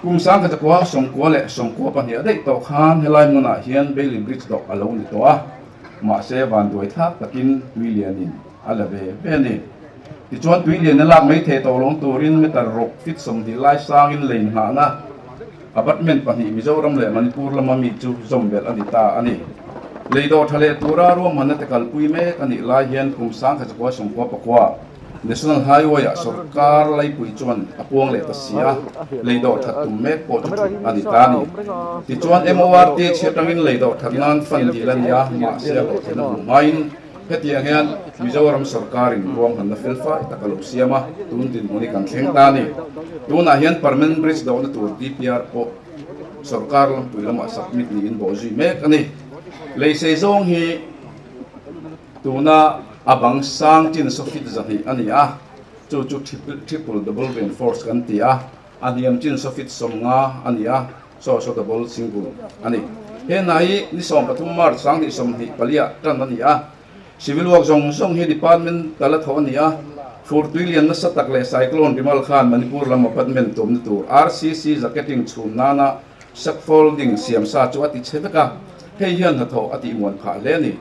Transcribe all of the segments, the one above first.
Kum 1992 daih tawh khan helai hmunah hian Bailey Bridge dawh a lo ni tawh a, mahse vanduai thlak takin tui lianin a la ve ve a ni. Tichuan tui lian a lak mai thei tawh lawng turin meter ruk feet 20 lai sangin lei nghahna Apartment pahnih Mizoram leh Manipur lama mi chu zawm belh a ni ta a ni. Lei dawh tha leh tura ruahmanna te kalpui mek a nih lai hian kum 1999 National Highway ah sorkar laipui chuan a puang leh ta si a, lei dawh that tum mek pawh chu thut a ni ta a ni. Tichuan MORT chhiat rangin lei dawh that nan fund dil a ni a, mahse a hlawhtlinna hmuh hmain Hetiang hian Mizoram sorkarin ruahmanna fel fai tak a lo siam a, tun dinhmun hi kan thleng ta a ni. Tunah hian Permanent Bridge dawhna tur DPR pawh sorkar lampui lamah submit niin bawhzui mek a ni. Leisei zawng hi tuna a bang sang chin sawfit 200 a ni a, chu chu triple double reinforce kan ti a, a hniam chin sawfit 50 a ni a, saw saw double single a ni. He hna hi ni 13 March 2024 ah tan a ni a, civil work zawng zawng hi department tal a thawh a ni a, fur tui lian nasa tak leh cyclone Rimal khan Manipur lam apartment tumna tur RCC jacketing chhum nana scaffolding siam sa chu a ti chhe vek a, hei hian hnathawh a tihmuan phah hle a ni.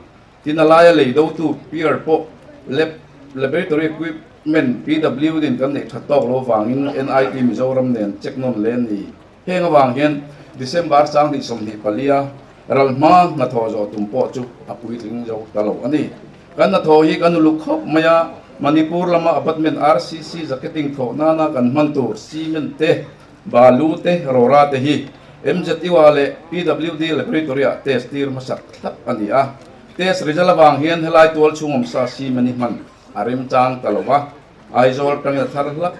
Tin a laia lei dotu pier pawh lab laboratory equipment PW din kan neih that tawk lo vangin NIT Mizoram nen check nawn le a ni. Heng avang hian December 2024 ral hma hnathawh zawh tum pawh chu a puitling zo ta lo a ni. Kan hnathawh hi kan uluk khawp mai a, Manipur lama apartment RCC jacketing thawh nana kan hman tur cement te, balu te, rora te hi MZUA leh PWD laboratory-ah test tir hmasak thlap a ni a. Test result avang hian helai tual chhung awmsa cement hi hman a remchang ta lo va, Aizawl atangin a thar hlak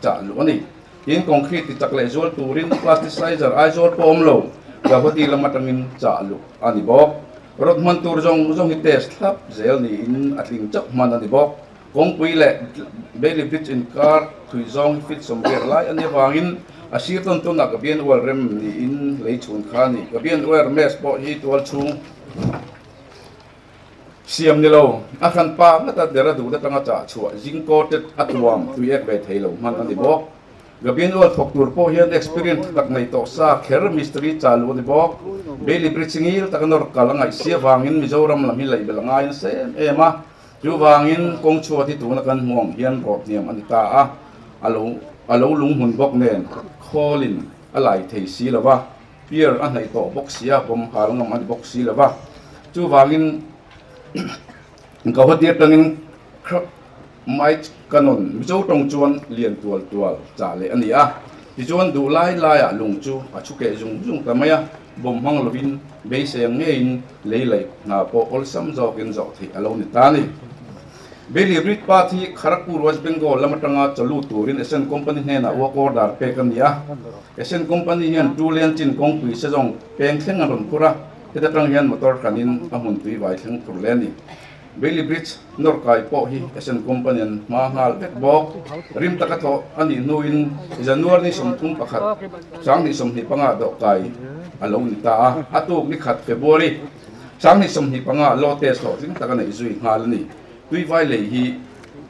chah luh a ni. Tin, concrete ti chak leh zual turin plasticizer Aizawl pawh awm lo, Guwahati lam atangin chah luh a ni bawk. Rod hman tur zawng zawng hi test thlap zel niin a tling chauh hman a ni bawk. Kawngpui leh Bailey Bridge inkar thui zawng hi feet 80 lai a nih avangin a sir tawn tawnah Gabian Oil rem niin lei chhun kha a ni. Gabian Oil mesh pawh hi tual chhung Siam ni lo, a hran pa ngat a der a duh atanga chah chhuah zing coated a tuam tui ek ve thei lo hman a ni bawk. Gabin ual thawk tur pawh hian experience tha tak nei tawh sa kher mistiri cha luh a ni bawk. Bailey Bridge ngil taka nawr kal a ngaih si avangin Mizoram lam hi laih belh a ngai nasa em em a, chuvangin kawng chhuat hi tuna kan hmuh ang hian rawt hniam a ni ta a, a lo a lo lunghmun bawk nen khawlin a lai thei si lo va. Pier a hnaih tawh bawk si a, bawm hal ngam a ni bawk si lo va. Chuvangin Guwahati atangin Mike Cannon Mizo tawng chuan lian tual tual chah leh a ni a. Tichuan duh lai laiah lung chu a chhu keh zung zung ta mai a, bawm hmang lovin beisei ang ngeiin lei laih hna pawh awlsam zawkin zawh theih a lo ni ta a ni. Bailey Bridge Path hi Kharagpur, West Bengal lam atanga chawlut turin Asian Company hnenah work order pek a ni a. Asian Company hian two lane chin kawngpui se zawng peng thleng an rawn phur a, heta tang hian motor hranin a hmun tui vai thleng phur leh a ni. Bailey Bridge nawr kai pawh hi Asian Company an hma nghal vek bawk. Rim taka thawh a nih hnuin January ni 31, 2025 dawh kai a lo ni ta a, a tuk ni khat February 2025 law test hlawhtling tak a neih zui nghal a ni. Tuivai lei hi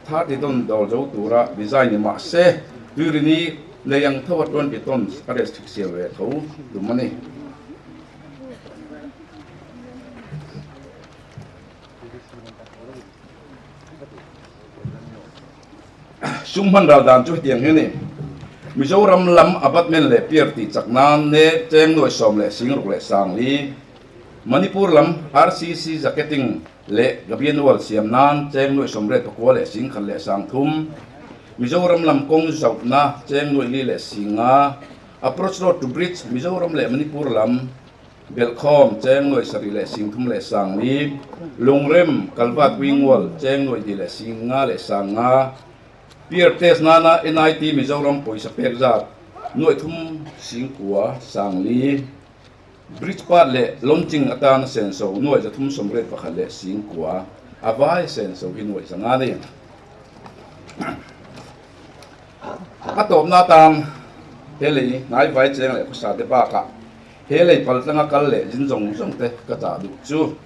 30 ton dawl zo tura design ni mah se, Tuirini Lei ang tho a 20 tons a restrict siam ve tho tum a ni. Sum hman ral dan chu hetiang hi a ni. Mizoram lam abutment leh pier tih chak nan ne cheng nuai sawm leh sing ruk leh sang li, Manipur lam RCC jacketing leh Gabian wall siam nan cheng nuai sawmriat pakua leh sing khat leh sang thum, Mizoram lam kawng zauhna cheng nuai li leh 50, Approach Road to Bridge, Mizoram leh Manipur lam belhkhawm cheng nuai sarih leh 30 leh 4, Lungrem, Kalvat Wing Wall cheng nuai hnih leh 50 leh 5, Peer test nana NIT Mizoram pawisa pek zat nuai thum 9 4. Bridge part leh launching atana senso nuai 381 leh 9,000 a vai senso hi nuai 500 a ni. A tawpna atan he lei hnai vai cheng leh khawsa te bakah he lei pal tlanga kal leh zin zawng zawng te ka chah duh chu.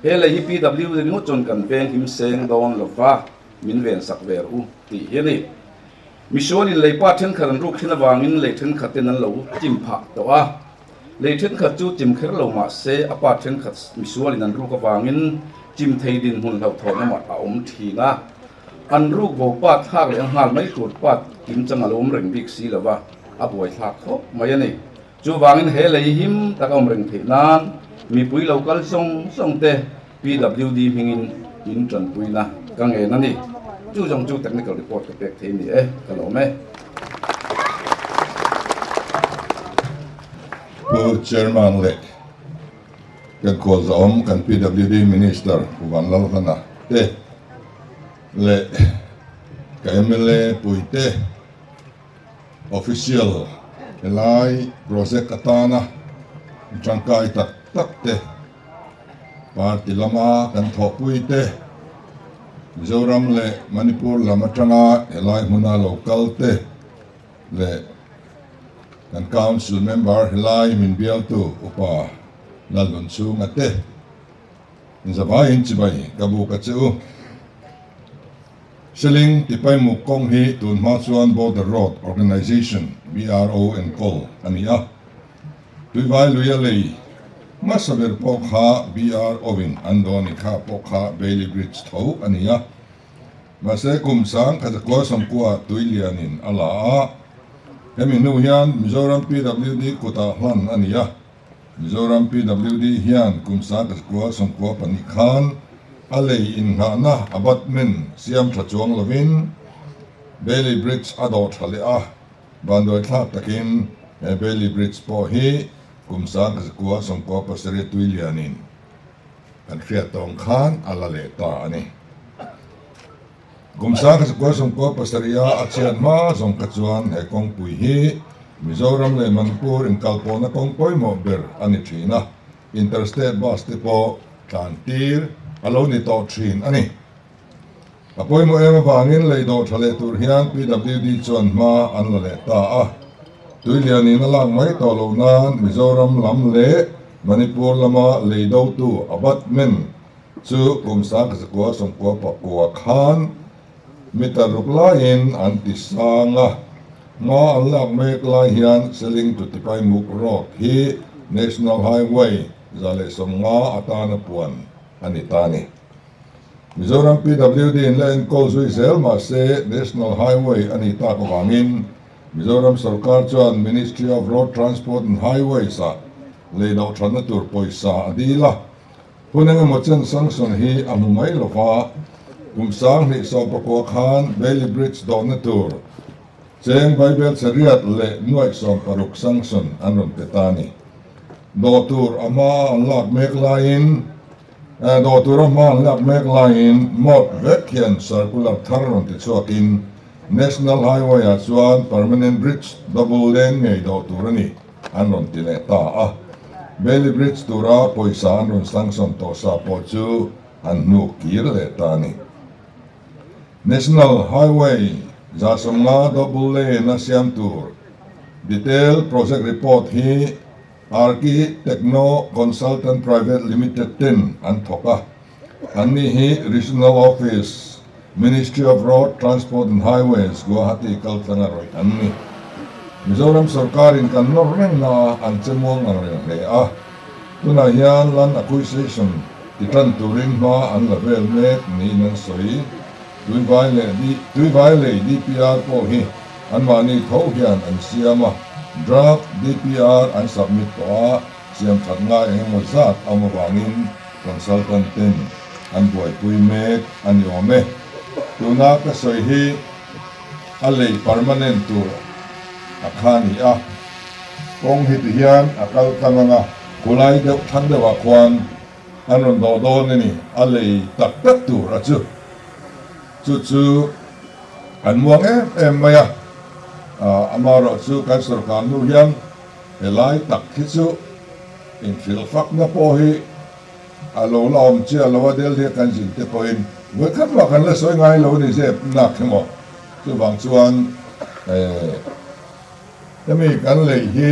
He lei hi PW ringawt chuan kan veng him seng dawn lova min ven sak ve rawh u tih hi a ni. Misualin lei pa thenkhat an ruk thin avangin lei thenkhat ten an lo chim phah tawh a. Lei thenkhat chu chim kher lo mah se a pa thenkhat misualin an ruk avangin chim thei dinhmun hlauhthawn awmah a awm thin a. An ruk bo pat thlak leh a nghal mai tur pat kim chang a lo awm reng bik si lo va, a buai thlak khawp mai a ni. Chuvangin he lei him tak a awm reng theih nan mipui lo kal zawng zawng te PWD hmingin in tanpuina ka ngen a ni. Chu zawng chu technical report ka pek thei ni e, ka lawm e. Pu Chairman leh kan khualzawm kan PWD Minister Pu Vanlalhlana te leh ka mla puite, Official helai project atana tangkai tak tak te, party lama kan thawhpui te, Mizoram leh Manipur lam atanga helai hmuna lo kal te leh kan Council member helai min bialtu Upa Lalnunchhunga te inzavaiin chibai ka buk a che u. Seling Tipaimuk kawng hi tun hma chuan Border Road Organisation, BRO, enkawl a ni a. Tuivai luia lei hmasa ber pawh kha BRO-in an dawn i kha pawh kha Bailey Bridge tho a ni a. Mahse kum sang khatakua sawmkua tui lianin a la a. Hemi hnu hian Mizoram PWD kutah hlan a ni a. Mizoram PWD hian kum 11 92 khan a lei innghahna abutment siam tha chuang lovin Bailey Bridge a dawh tha leh a, vanduai thlak takin he Bailey Bridge pawh hi kum 1997 tui lianin kan hriat tawng khan a la leh ta a ni. Kum 1997 a a chhiat hma zawng kha chuan he kawngpui hi Mizoram leh Manipur inkalpawhna kawng pawimawh ber a ni thin a, Interstate bus te pawh tlan tir a lo ni tawh thin a ni. A pawimawh em avangin lei dawh tha leh tur hian PWD chuan hma an la leh ta a, Tuilianin a lak mai tawh loh nan Mizoram lam leh Manipur lama lei dotu abutment Chu kum 1999 khan meter ruk laiin an ti sang a, hma an lak mek lai hian Seling to Tipaimuk Road hi National Highway 150 atana puan a ni ta a ni. Mizoram PWD in la enkawl zui zel mahse National Highway a nih tak avangin Mizoram sorkar chuan Ministry of Road Transport and Highways-ah lei loh thatna tur pawisa a dil a. Hun engemaw chen sanction hi a hmu mai lo va, kum 2019 khan Bailey Bridge dawhna tur cheng Vaibel chariat leh nuaih 60 sanction an rawn pe ta a ni. Dawh tur a hma an lak mek laiin Dawh tur a hma an lak mek laiin Mawt vek hian circular thar rawn ti chhuakin National Highway ah chuan permanent bridge double lane ngei dawh tur a ni. An rawn ti leh ta a. Bailey Bridge tura pawisa an rawn sanction tawh sa pawh chu an hnuk kir leh ta a ni. National Highway 150 double lane a siam tur detail project report hi Arki Techno Consultant Private Limited ten an thawk a. Anni hi Regional Office, Ministry of Road Transport and Highways, Guwahati kaltlanga rawih an ni. Mizoram sorkarin kan nawr reng na a, an che muang ang reng hle a. Tunah hian Land Acquisition ti tan turin hma an la vel mek niin an sawi. Tuivai leh Tuivai lei DPR pawh hi anmahni tho hian an siam a, Draft DPR an submit tawh a, siam that ngai eng emaw zat awm avangin consultant ten an buaipui mek a ni awm e. Tuna ka sawi hi a lei permanent tur a kha ni a, kawng hi ti hian a kal tlang ang a, khulai deuh thlang deuhah khuan an rawn dawh dawn a ni, a lei tak tak tur a chu chu chu an muang em em mai a, amaherawhchu kan sorkar hnu hian Helai tak hi chu inhrilh fakna pawh hi a lo la awm chiah lo a, Delhi a kan zin te pawhin vawi khat mah kan la sawi ngai lo a ni zep nak hi maw. Chuvang chuan hemi kan lei hi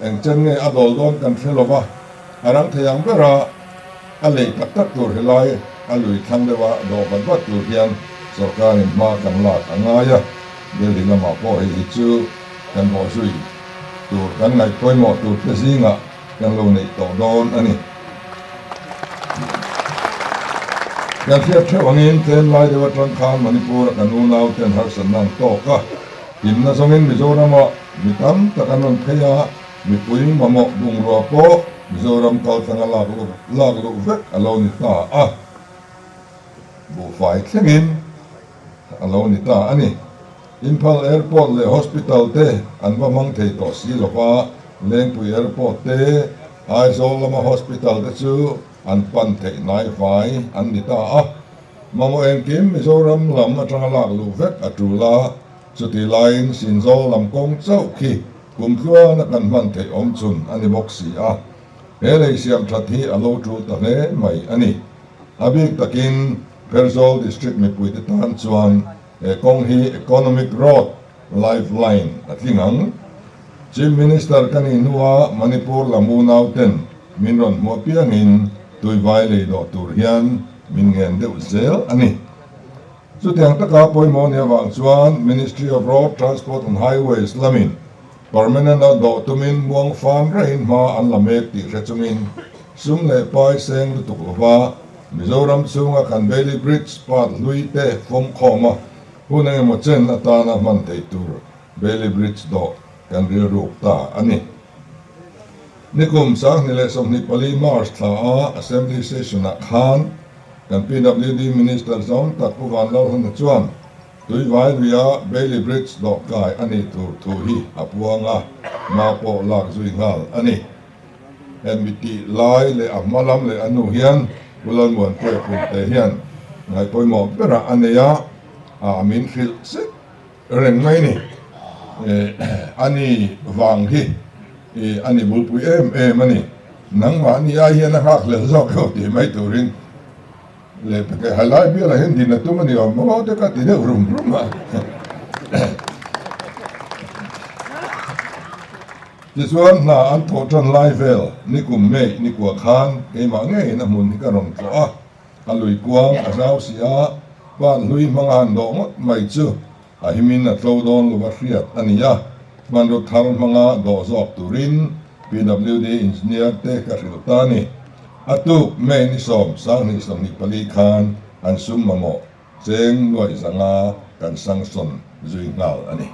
eng chen nge a dawl dawn kan hre lo va, a rang thei ang bera a lei tak tak tur helai a lui thlang deuha dawh vat vat tur hian. Sorkarin hma kan lak a ngai a, Delhi lamah pawh hei hi chu kan bawhzui tur kan ngaih pawimawh tur te zingah kan lo neih tawh dawn a ni. Kan hriat theuh angin tlem lai deuh atang khan Manipur-a kan unau ten harsatna an tawk a, himna zawngin Mizoram-ah mi tam tak an rawn phei a, mipui mamawh bungrua pawh Mizoram kaltlanga lak lak luh vek a lo ni ta a, buhfai thlengin a lo ni ta a ni. Imphal Airport leh Hospital te an va hmang thei tawh si lo va, Lengpui Airport te, Aizawl lama Hospital te chu an pan theih hnai vai an ni ta a. Mamawh engkim Mizoram lam atanga lak luh vek a tul a, chutih laiin Sinzawl lam kawng chauh khi kum tluana kan hman theih awm chhun a ni bawk si a. He lei siam that hi a lo tul ta hle mai a ni. A bik takin Pherzawl District mipuite tan chuan He kawng hi Economic Road Life Line a tling ang. Chief Minister ka nih hnua Manipur lam unauten min rawn hmuh apiangin tuivai lei dawh tur hian min ngen deuh zel a ni. Chutiang taka pawimawh ni avang chuan Ministry of Road Transport and Highways lamin permanent a dawh tumin muang fan raihin hma an la mek tih hre chungin sum leh pai seng lutuk lova Mizoram chhunga kan Bailey Bridge part hlui te fawm khawm a, hun engemaw chen atana hman theih tur Bailey Bridge dawh kan rilruk ta a ni. Nikum 2024 March thla a Assembly Session ah khan kan PWD Minister zawng tak Pu Vanlalhuna chuan Tuivai luia Bailey Bridge dawh kai a nih tur thu hi a puang a, hma pawh lak zui nghal a ni. Hemi tih lai leh a hma lam leh a hnu hian Pu Lalmuanpuia Punte hian ngaihpawimawh berah a nei a, a min hrilh sek reng mai ni. A ni vang hi a ni bulpui em em a ni. Nangmahni ai hian a nghak hlel zawk lo tih mai turin leh peke helai bialah hian din a tum a ni awm maw te ka ti deuh rum rum a. Tichuan hna an thawh tan lai vel nikum May nikua khan keimah ngeiin a hmun hi ka rawn tlawh a, a lui kuang a zau si a, pan hlui hmanga han dawh ngawt mai chu a himin a tlo dawn lo va hriat a ni a, hmanraw thar hmanga dawh zawk turin PWD engineer te ka hrilh ta a ni. A tuk May ni sawm 2024 khan an sum mamawh Cheng nuaih zanga kan sanction zui nghal a ni.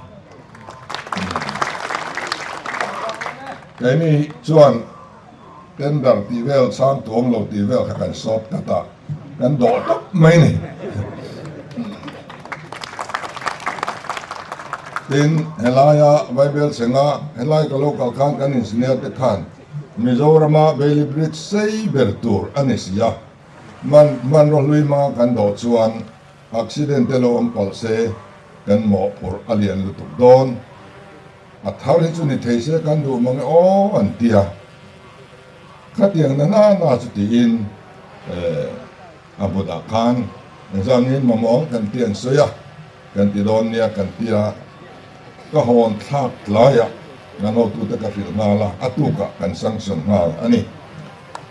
Keini chuan tender tih vel chhang tuam lo tih vel kha kan sawt kat a, kan dawh tawp mai ni. Tin, helaia Vaibel Chenga helai ka lo kal khan kan engineer te khan Mizorama Bailey Bridge sei ber tur a ni si a. Man hmanraw hlui hmanga kan dawh chuan accident te lo awm palh se kan mawhphurh a lian lutuk dawn. A thar hi chu ni thei se kan duh mang e aw an ti a. Khatiang na na na chu tiin a hmunah khan engzangin mamawh ang kan ti an sawi a, kan ti dawn nia kan ti a. Ka hawn thlak tlaiah kan hotute ka hrilh nghal a, a tukah kan sanction nghal a ni.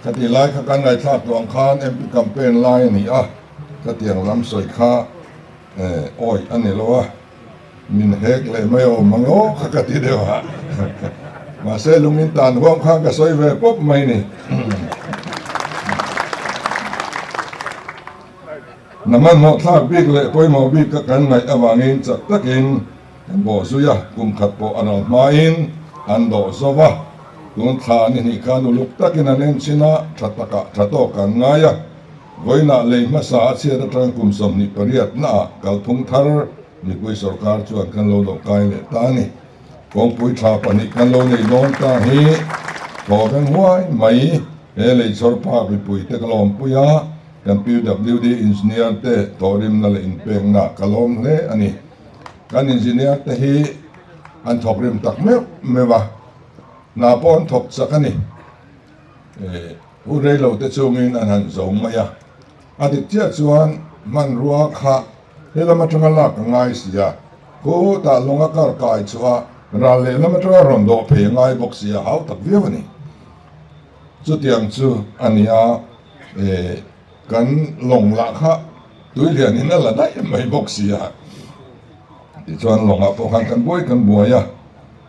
Khati lai kha kan ngaihthlak tawh ang khan MP campaign lai a ni a, khatiang lam sawi kha awi a ni lo a, min hek leh mai awm ang aw kha ka ti deuh a, mahse lungin tan huam khan ka sawi ve pawp mai ni. Na hmanhmawh thlak bik leh pawimawh bik kha kan ngaih avangin chak takin kan bawh zui a, kum khat pawh a ral hmain an dawh zo va, tun thla ni hnih khan uluk takin an en chin a, tha takah tha tawk an ngai a, vawiinah lei hmasa a chhiat atang kum 28 naah kalphung thar mipui sorkar chuan kan lo dawh kai leh ta a ni. Kawngpui tha pahnih kan lo nei dawn ta hi thaw veng huai mai. He lei chawr phak mipuite ka lawmpui a, kan PWD engineer te thawhrimna leh inpekna ka lawm hle a ni. Kan engineer te hi an thawkrim tak meuh meuh a, hna pawh an thawk chak a ni. Hun rei lo te chungin an han zo mai a, a dik chiah chuan hmanrua kha he lam atanga lak a ngai si a, khutah lawnga kar kai chhuah a, ral leh lam atanga rawn dawh phei a ngai bawk si a, hau tak viau a ni. Chutiang chu a ni a, kan lawng lah kha Tui lian in a la daih mai bawk si a. Tichuan lawngah pawh khan kan buai kan buai a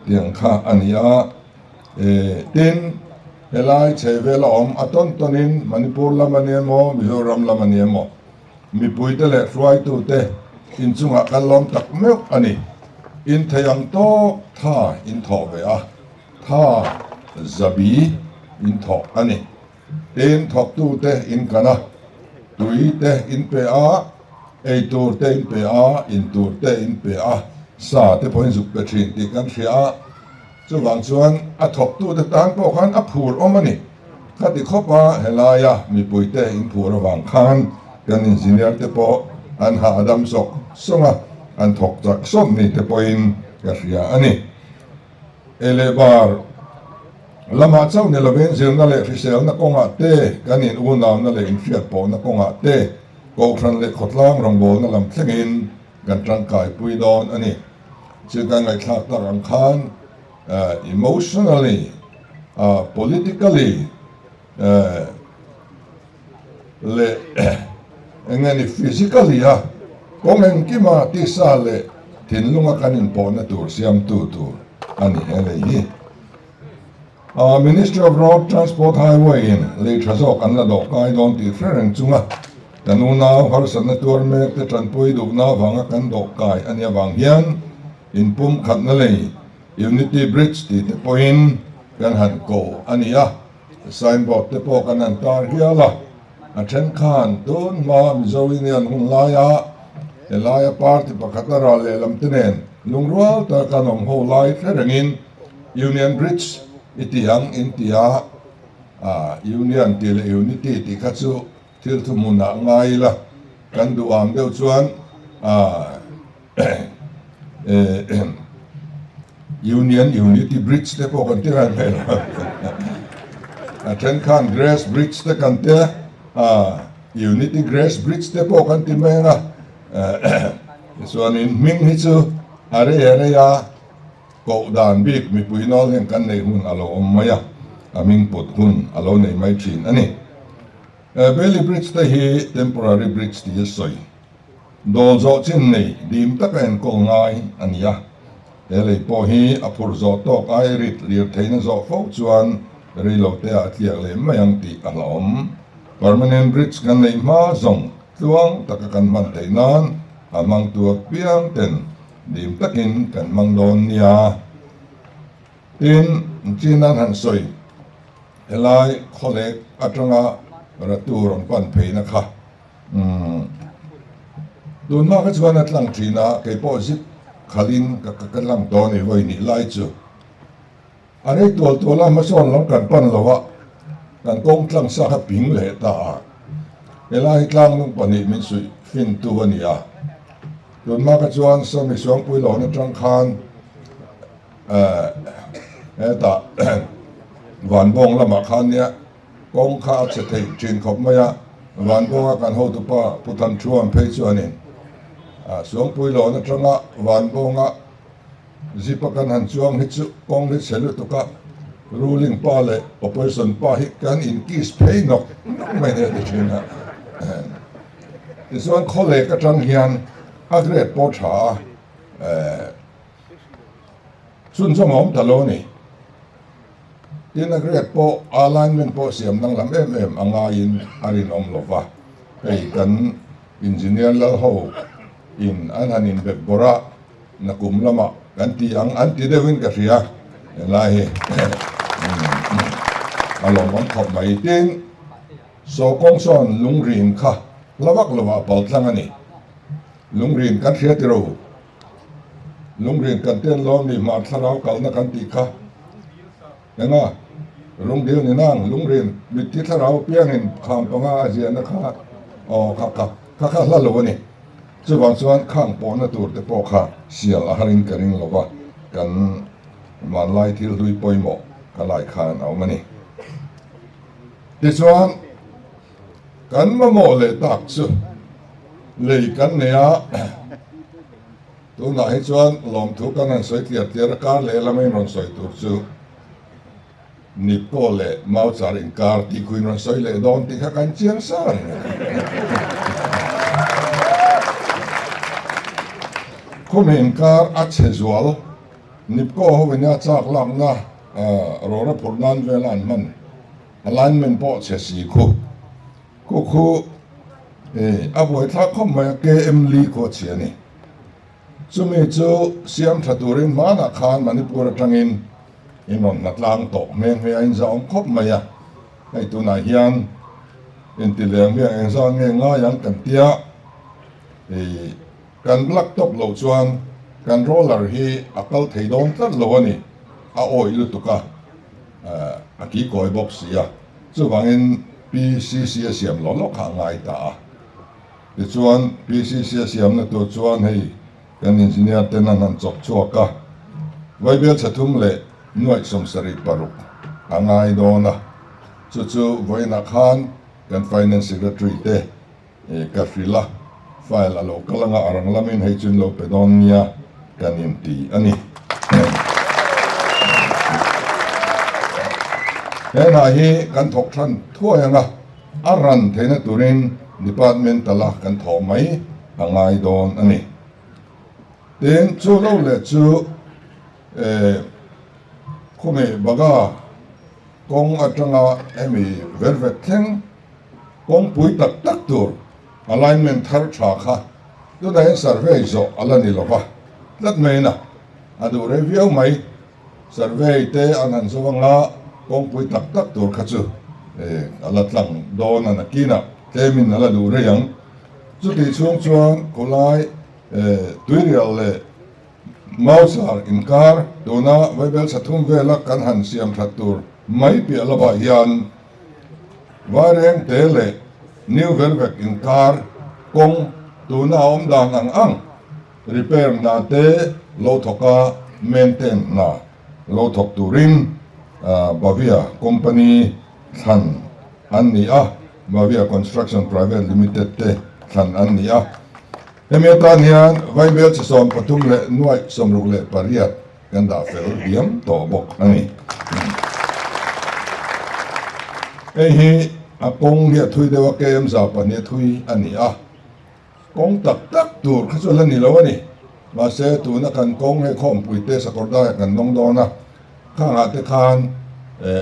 tiang kha a ni a. Tin, helai chhehvel a awm a tawn tawnin Manipur lam a ni emaw, Mizoram lam a ni emaw, mipuite leh hruaitute inchungah kan lawm tak meuh a ni. In thei ang tawk tha in thawh ve a, tha zabi in thawh a ni. Tin, thawktute in kan a, tui te in pe a, ei tur te in pe a, in tur te in pe a, sa te pawhin zuk pe thin tih kan hria a. Chuvang chuan a thawktute tan pawh khan a phur awm a ni. Khati khawp a helaia mipuite in phur avang khan kan engineer te pawh an hahdam sawk sawng a, an thawk chak sawt ni te pawhin ka hria a ni. Ei leh bar lamah chauh ni lovin zirna leh hriselna kawngah te, kan in unauna leh inhriatpawhna kawngah te, kohhran leh khawtlang rawngbawlna lam thlengin kan tangkaipui dawn a ni. Chu kan ngaihthlak tak ang khan emotionally, politically leh eng nge ni physically a kawng engkima tisa leh thinlunga kan inpawhna tur siamtu tur a ni he lei hi. Ministry of Road Transport Highway in lei tha zawk an la dawh kai dawn tih hre reng chunga kan unau harsatna tuar mek te tanpui duhna avanga kan dawh kai a nih avang hian inpum khatna lei Unity Bridge tih te pawhin kan han ko a ni a, signboard te pawh kan han tar hial a, a then khan tun hma Mizo Union hun laia helaia party pakhat a ral lehlam te nen lungrual taka kan awm ho lai hre rengin Union Bridge i ti ang in ti a, Union tih leh Unity tih kha chu thil thuhmun ah ngai ila kan duh ang deuh chuan Union Unity Bridge te pawh kan ti ngai mai lo. A then khan Grace Bridge te kan tia, Unity Grace Bridge te pawh kan ti mai ang a. Tichuanin hming hi chu a rei a rei a. Koh dan bik mipui nawl hian kan neih hun a lo awm mai a, a hming put hun a lo nei mai thin a ni. Bailey Bridge te hi temporary bridge tih a sawi. Dawl zawh chin nei dim taka enkawl ngai a ni a. He lei pawh hi a phurh zawh tawk ai rit lir theihna zawh fo chuan reilote ah a tliak leh mai ang tih a hlauhawm. Permanent bridge kan neih hma zawng tluang taka kan hman theih nan a hmangtu apiang ten Dim takin kan hmang dawn nia. Tin, China'n han sawi, helai khawlek atanga ratu rawn pan pheina kha umm tunhma kha chuan a tlang thin a, kei pawh zip khalhin ka ka lang tawh a ni vawi nih lai chu. A rei tual tual a, hmasawn lam kan pan lo a, kan kawng tlang sa kha ping leh ta a. Helai hi tlangnung pahnih min suih fintu a ni a. Tunhma kha chuan Sawmi Suangpui lawn atang khan hetah Vanbawng lamah khan nia kawng kha a chhe theih thin khawp mai a, Vanbawnga kan hotupa Pu Thanṭhuam phei chuanin Suangpui lawn atanga Vanbawnga zip a kan han chuang hi chu kawng hi chhe lutuk a, ruling pa leh opposition pa hi kan in kiss phei nawk nawk mai nia ti thin a. Tichuan khawlek atang hian a grade pawh tha a, chhunzawm a awm ta lo a ni. Tin a grade pawh alignment pawh siam danglam em em a ngaiin a rinawm lo va, hei kan engineer lal ho in an han inbet bawrh a, Nakum lamah kan ti ang an ti deuhin ka hria helai hi a lawmawm khawp mai. Tin, Sawkawng sawn lungrin kha hla vak lovah a pal tlang a ni. Lungrin kan hria tiro. Lungrin kan ten lawm ni hmar thlarau kalna kan tih kha enga rungdil ni nang lungrin mitthi thlarau piangin kham panga a ziahna kha aw kha kha kha kha hla lo a ni. Chuvang chuan khang pawhna tur te pawh kha sial a harin ka ring lo va, kan hmanlai thil hlui pawimawh ka lai khan a awm a ni. Tichuan, kan mamawh leh tak chu lei kan nei a, tunah hi chuan lawmthu kan han sawi tliar tliar a, kar lehlam a inrawn sawi tur chu. Nipko leh Mauchar inkar tih khuin rawn sawi leh dawn tih kha kan chiang sa reng a. Khumi inkar a chhe zual Nipco ho ina chak lakna rawra phurh nan vela an hman alignment pawh chhe si khu. Khu khu a buaithlak khawp mai a, KM Lee khu a chhia a ni. Chumi chu siam tha turin hmanah khan Manipur atangin in rawn hna tlang tawh nghe nghe a inzah awm khawp mai a. Hei tunah hian intileng hian engzah nge ngai ang kan tia i kan black top loh chuan kan roller hi a kal thei dawn tlat lo a ni, a awih lutuk a, a kikawi bawk si a, chuvangin PCC a siam lawk lawk kha a ngai ta a. Tichuan PCC a siamna tur chuan hei kan engineer ten an han chawp chhuak a, Vaibel chhe thum leh nuaih 76 a ngai dawn a, chu chu vawiinah khan kan Finance Secretary te ka hrilh a, file a lo kal anga a rang lamin hei chu in lo pe dawn nia kan inti a ni. He hna hi kan thawk than thuai anga a ran theihna turin departmental a kan thawh mai a ngai dawn a ni. Tin, chu lo leh chu khawmeh baga kawng atanga hemi vervek thleng kawngpui tak tak tur alignment thar tha kha tunah hian survey zawh a la ni lo va, tlat mai in a a duh rei viau mai. Survey te an han zo anga kawngpui tak tak tur kha chu a la tlang dawn a nakinah tlemin a la duh rei ang. Chutih chhung chuan khawlai tuirial leh Mausar inkar tuna Vaibel chhathum vela kan han siam that tur mai piah lamah hian Vaireng te leh New Velvek inkar kawng tuna a awm dan ang ang repair hna te lo thawk a maintain hna lo thawk turin Bavia company thlan an ni a, Bavia Construction Private Limited te thlan an ni a. Hemi atan hian Vaibel chi 13 leh nuaih 68 kan dah fel diam tawh bawk a ni. Hei hi a kawng hi a thui deuh a, KM 200 a thui a ni a, kawng tak tak tur kha chu a la ni lo a ni. Mahse tuna kan kawng hei khawmpui te Sakawrdaiah kan dawng dawn a, khangah te khan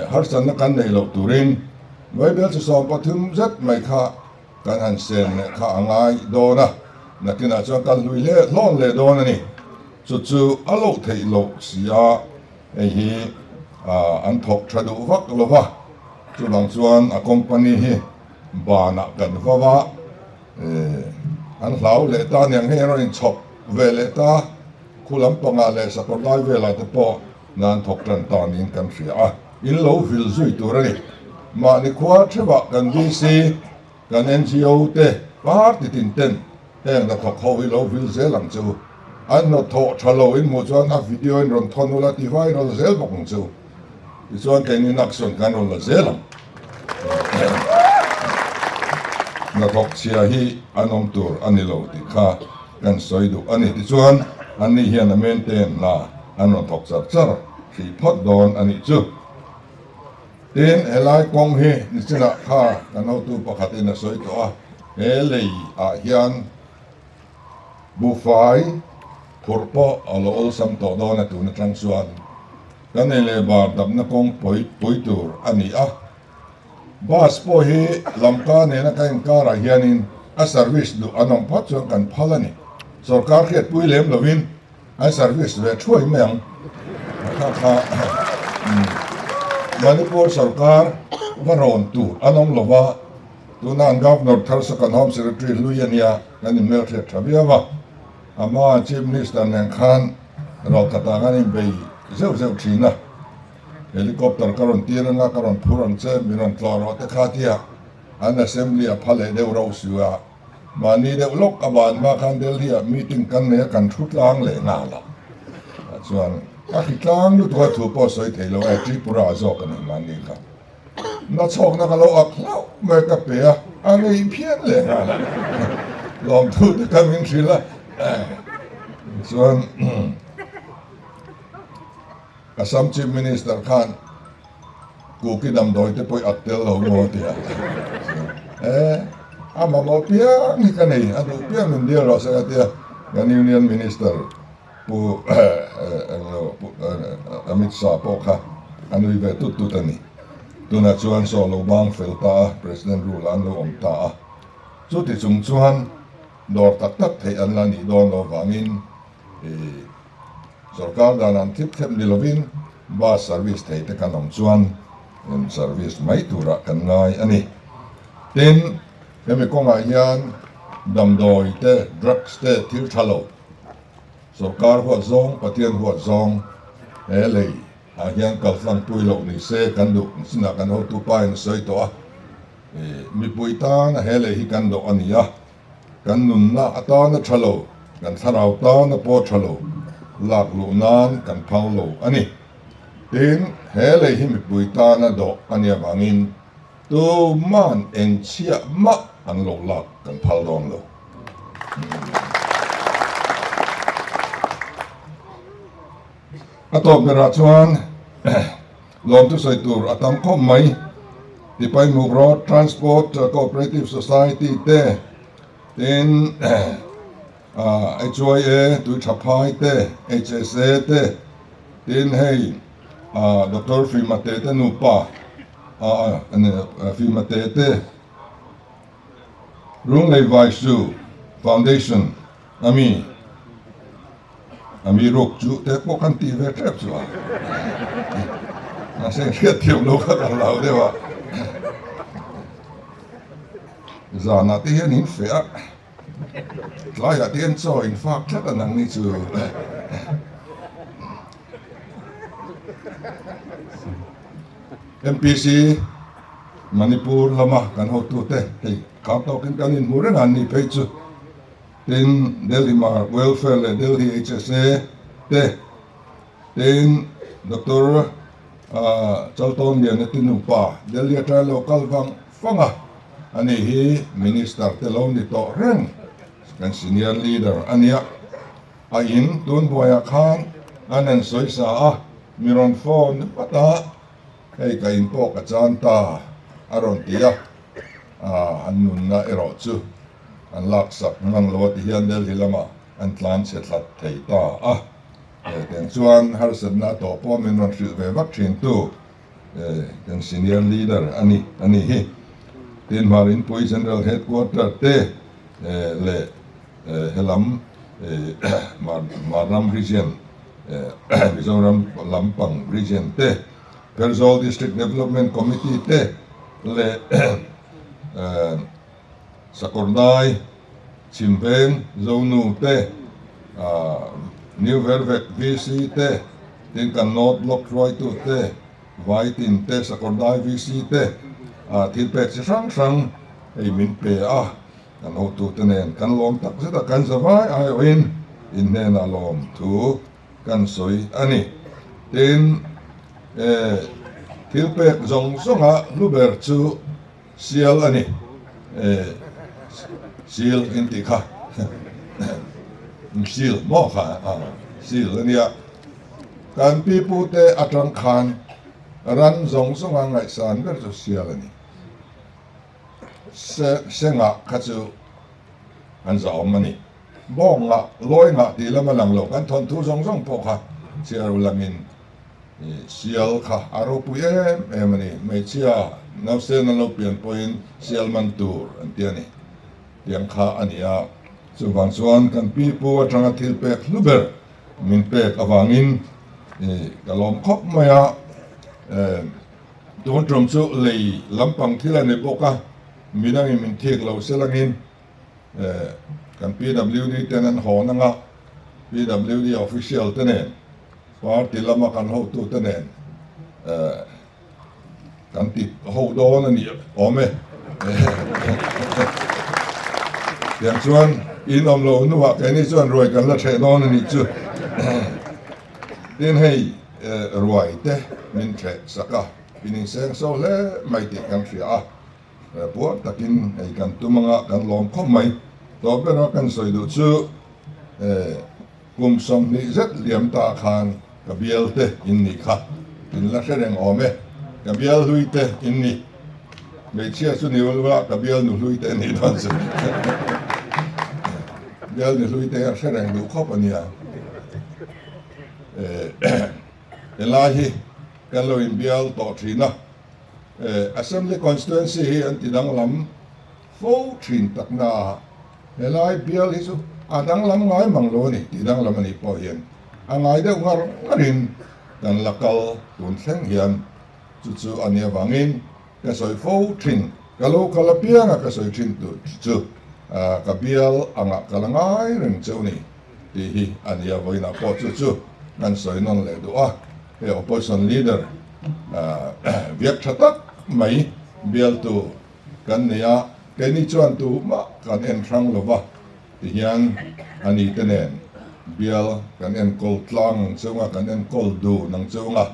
harsatna kan neih loh turin Vaibel chi 13 zet mai kha kan han sen leh kha a ngai dawn a, nakinah chuan kan hlui leh hlawn leh dawn a ni. Chu chu a loh theih loh si a, hei hi an thawk tha duh vak lo va, chuvang chuan a company hi banah kan va va, an hlau leh ta aniang hei an rawn inchhawp ve leh ta, khu lampangah leh sakawr lai velah te pawh nan thawk tan ta niin kan hria a. In lo vil zui tur a ni. Mahni khua theuhah kan VC, kan NGO te party tin ten heng hnathawk ho hi lo vil zel ang che u. An hnawthawh tha lo in hmuh chuan a video in rawn thawn ula ti viral zel bawk ang che u. Tichuan keini action kan rawn la zel ang. Hnathawk chhia hi an awm tur a ni lo tih kha kan sawi duh a ni. Tichuan anni hian a maintain hna an rawn thawk char char hrih phawt dawn a nih chu. Tin, helai kawng hi nichinah kha kan hotu pakhatin a sawi tawh a, he lei ah hian buhfai phurh pawh a lo awlsam tawh dawn a tun atang chuan kan ei leh bar dapna kawng pawi pui tur a ni a. Bus pawh hi Lamka nena ka inkarah hianin a service duh an awm phawt chuan kan phal a ni. Sorkar hriatpui lem lovin an service ve thuai mai ang. Kha kha Manipur sorkar va rawn tur an awm lova, tuna an Governor thar saw kan Home Secretary hlui a nia, kan inhmelhriat tha viau a. Ama Chief Minister nen khan ralkhatah khan inbei zeuh zeuh thin a. Helicopter ka rawn tir anga ka rawn phur ang che, min rawn tlawh rawh te kha tia an Assembly a pha leh deuh rauh si a. Mahni deuh lawk a ban hma khan Delhi ah meeting kan nei a, kan thu tlang leh nghal a. Chuan a hri tlang lutuk a thu pawh sawi thei lo e, Tripura ah zawk a ni mahni kha. Na chhawkna ka lo ak hlauh mai ka pe a, a ngei phian leh nghal a. Lawmthu te kha min hrilh a. Chuan Assam Chief Minister khan Kuki damdawi te pawh i ak tel lo maw tia e a mamawh piang hi ka nei a duh piang min dil rawh se ka tia kan Union Minister. Pu Amit Shah pawh kha a nui ve tut tut a ni. Tunah chuan saw lo bang fel ta a, President rule an lo awm ta a. Chuti chung chuan dawr tak tak theih an la nih dawn lo vangin sorkar dan an thip thlep ni lovin bus service thei te kan awm chuan service mai turah kan ngai a ni. Tin, hemi kawngah hian damdawi te, drugs te thil tha lo, sorkar huat zawng, Pathian huat zawng he lei ah hian kaltlang pui loh ni se kan duh chinah kan hotu pa in a sawi tawh a, mipui tana he lei hi kan dawh a ni a, kan nunna atana tha lo, kan thlarau tana pawh tha lo lak luh nan kan phal lo a ni. Tin, he lei hi mipui tana dawh a nih avangin Tuman engchhiah mah an lo lak kan phal dawn lo. A tawp berah chuan lawmthu sawi tur a tam khawp mai. Tipaimuk Road Transport Cooperative Society te, tin HYA Tuithaphai te, HSA te, tin hei Doctor Hrimate te nupa Hrimate te Lunglei Vaisu Foundation ami ami ruk chu te pawh kan tih ve tep chu a mahse hriat thiam lo kha ka hlau deuh a zanah te hian in feh a. Tlaiah te hian chaw in fak tlat a nangni chu. MPC Manipur lama kan hotute hei kham tawkin kan inhmu reng a an ni phei chu. Tin Delhi Mar Welfare leh Delhi HSA te tin Doctor Chaltawn Liana te nupa Delhi atanga lo kal vang fang a. Ani hi Minister te lo ni tawh reng kan senior leader a nia. A in tun buaiah khan an han sawi sa a, mi rawn phone vat a, hei ka in pawh ka chan ta a rawn ti a, an nunna erawh chu an laksak ngang lo a ti hian Delhi lamah an tlan chhe thlat thei ta a. Tiang chuan harsatna tawh pawh min rawn hrilh ve vak thin tu. Kan senior leader a ni a nih hi. Tin Hmarinpui General Headquarter te leh helam Hmarram Region, Mizoram lampang Region te, Pherzawl District Development Committee te leh Sakawrdai, Chhimveng, Zonu te, New Vervek VC te, tin kan North Block hruaitu te, Vaitin te, Sakawrdai VC te, thil pek chi hrang hrang hei min pe a, kan hotute nen kan lawm tak zet a, kan zavai aiawhin in hnenah lawm thu kan sawi a ni. Tin, thil pek zawng zawnga hlu ber chu Sial a ni. Sil in tih kha sil maw kha sil a nia. Kan pipu te atang khan ran zawng zawnga ngaihsan ber chu sial a ni. Sengah kha chu an zahawm a ni. Bawngah, lawingah tih lam a lang lo. Kan thawnthu zawng zawng pawh kha chhiar ulangin Sial kha a ropui em em a ni. Hmeichhia nausen an lo pian pawhin sial man tur an ti a ni. Tiang kha a ni a. Chuvang chuan kan pi pu atanga thil pek hlu ber min pek avangin ka lawm khawp mai a. Tun tum chu lei lampang thil a ni bawk a, midangin min thik lo selangin kan PWD ten an hawn anga PWD official te nen Party lama kan hotute nen kan ti ho dawn a ni awm e. Tiang chuan in awm lo hnuah keini chuan ruai kan la ṭheh dawn a nih chu. Tin hei ruai te min ṭheh sak a, in inseng so hle mai tih kan hria a. Puar takin hei kan tum anga kan lawm khawp mai. Tawp bera kan sawi duh chu Kum 20 zet liam ta khan ka bial te in nih kha in la hre reng awm e, ka bial hlui te in ni. Hmeichhia chu ni ul ula ka bial nu hlui te nih dawn chu. Bial nu hlui te hian hre reng duh khawp a nia. Helai hi kan lo inbial tawh thin a, Assembly Constituency hi an ti danglam fo thin takna a, helai bial hi chu a danglam ngai mang lo a ni tih danglam a nih pawh hian a ngai deuh ngar ngarin kan la kal tun thleng hian chu chu a nih avangin ka sawi fo thin, ka lo kal apianga ka sawi thin tur chu ka bial angah ka la ngai reng cheu ni tih hi a nia, vawiinah pawh chu chu kan sawi nawn leh duh a, he opposition leader viak tha tak mai bialtu kan nei a, keini chuan tumah kan en hrang lo va tihian a ni te nen bial kan enkawl tlang ang chunga kan enkawl dun ang chunga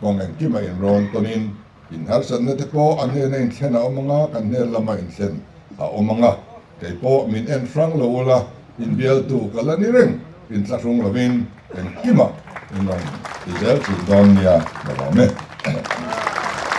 kawng engkima inrawn tawnin Inharsatna te pawh a hnena inthlen a awm anga, kan hnen lama inthlen a awm anga, kei pawh min en hrang lo ula, inbialtu ka la ni reng, inthlahrung lovin engkimah in rawn ti zel thin dawn nia ka lawm e.